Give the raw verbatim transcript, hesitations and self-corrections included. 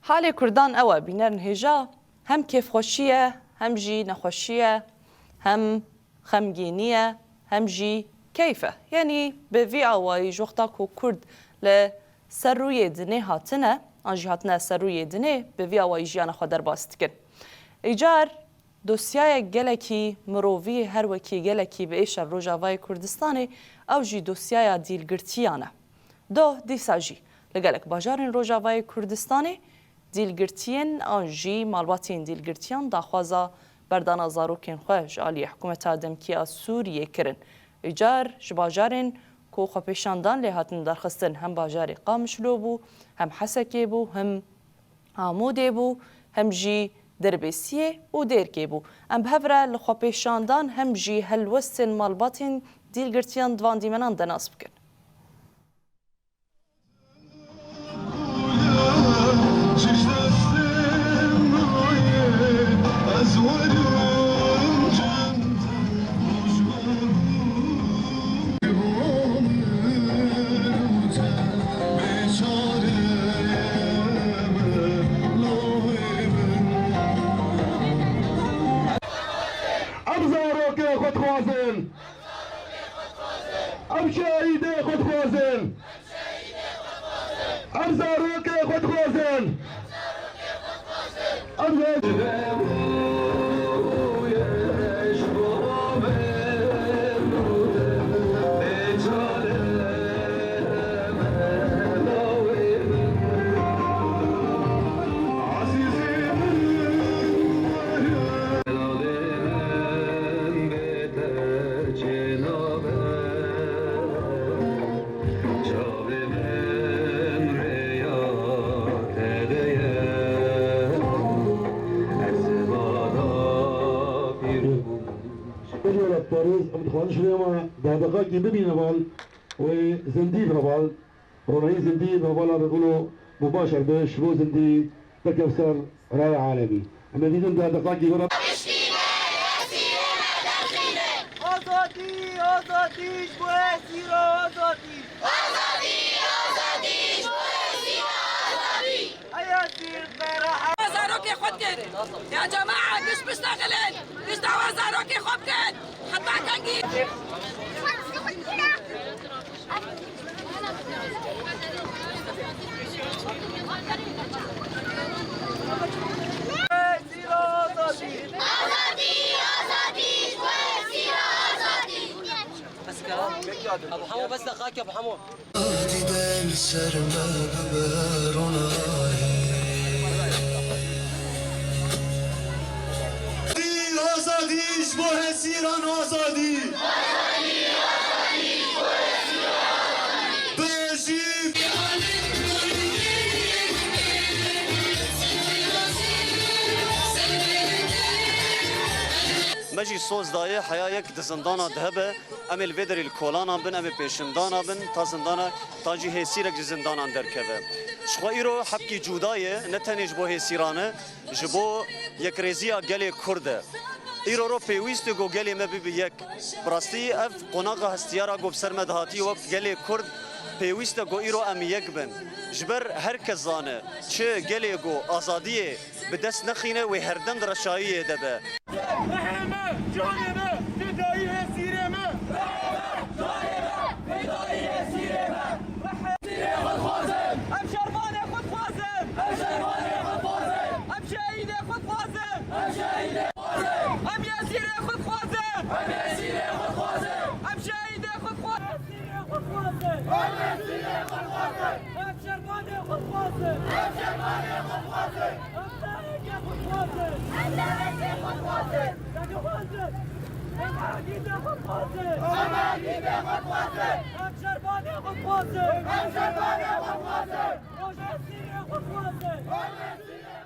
Halê Kurdan ew e, bînerin hêja hem kêfxweşî ye, hem jî nexweşî ye, hem xemgînî ye, hem jî keyf e. Yanî bi vî awayî ji wexta ku Kurd li ser rûyê dinê hatine, an jî hatine ser rûyê dinê, bi vî awayî jiyana xwe derbas dikin. Îcar dosyayek gelekî mirovî, her wekî gelekî bi êş e li Rojavayê Kurdistanê, ew jî dosyaya dîlgirtiyan e. Doh dîsa jî li gelek bajarên Rojavayê Kurdistanê dîlgirtiyên an jî malbatên dîlgirtiyan daxwaza berdana zarokên xwe ji aliyê hikûmeta demkî ya Sûriyê kirin. Îcar ji bajarên ku xwepêşandan lê hatin derxistin hem bajarê Qamişlo bû, hem Hesekê bû, hem Amûdê bû, hem jî Dirbêsiyê û Dêrkê bû. Em bi hev re li xwepêşandan hem jî helwestên malbatên dîlgirtiyan di van dîmenan de nas bikin. Em zarokê xwe dixwazin. Em şehîdê xwe dixwazin. Em zarokê xwe dixwazin. Em zarokê xwe dixwazin. Em zarokê xwe dixwazin. Parêz, em dixwazin şirê me deh deqakî bibîne bal wê zindî bi heval. Ronahî zindî bi hevala Regulo Mubaşer bi şivo zindî derkev ser raya alemî. Em ê dîtin deh deqakî bira. Azadî, azadî, ji bo hesîra azadî. Azadî, azadî, ji bo hesîra azadî. Zarokê xwe dikin. Ya cemaat, giş biştexilin. Giş dawa zarokê xwe bikin. Heta kengî. Azadî, azadî, ji bo hesîra azadî. Bes kira. Abu Hemo, bes deqakê Abu Hemo. Dide li ser me bibe ronahî. Azadî, azadî ji bo hesîran azadî. Bêjî. Me jî soz daye heya yek di zindana de hebe. Em ê li vê derê li kolanan bin, em ê pêşindana bin, ta zindana, ta jî hêsîrek ji zindanan derkeve. Ji xwe îro hebkî cuda ye, ne tenê ji bo hêsîran e, ji bo yekrêziya gelê Kurd e. Îro ro pêwîst e ku gelê me bibe yek. Bi rastî ev qonaxa hestiyara ku bi ser me dihatî wek gelê Kurd pêwîst e ku îro em yek bin. Ji ber her kes zane, çi gelê ku azadiyê bi dest nexîne, wê herdem di reşayiyê de be. Rihê me, canê me, fidayî hêsîrê me. Rihê me, canê me, fidayî hêsîrê me. Rihê hêsîrê xwe dixwazin. Em şervanê xwe dixwazin. Em şervanê xwe dixwazin. Em şehîdê xwe dixwazin. Em şehîdê xwe dixwazin. Em hêsîrê xwe dixwazin. Em hêsîrê xwe dixwazin. Em şehîdê xwe dixwazin. Hêsîrê xwe dixwazin. Em hêsîrê xwe dixwazin. Em şervanê xwe dixwazin. Em şervanê xwe dixwazin. Em dayikê xwe dixwazin. Em dayikê xwe dixwazin. Em dixwazin. Em aqîdê xwe dixwazin. Em aqîdê xwe dixwazin. Em şervanê xwe dixwazin. Em şervanê xwe dixwazin. Rojê Sîrê xwe dixwazin. Rojê Sîrê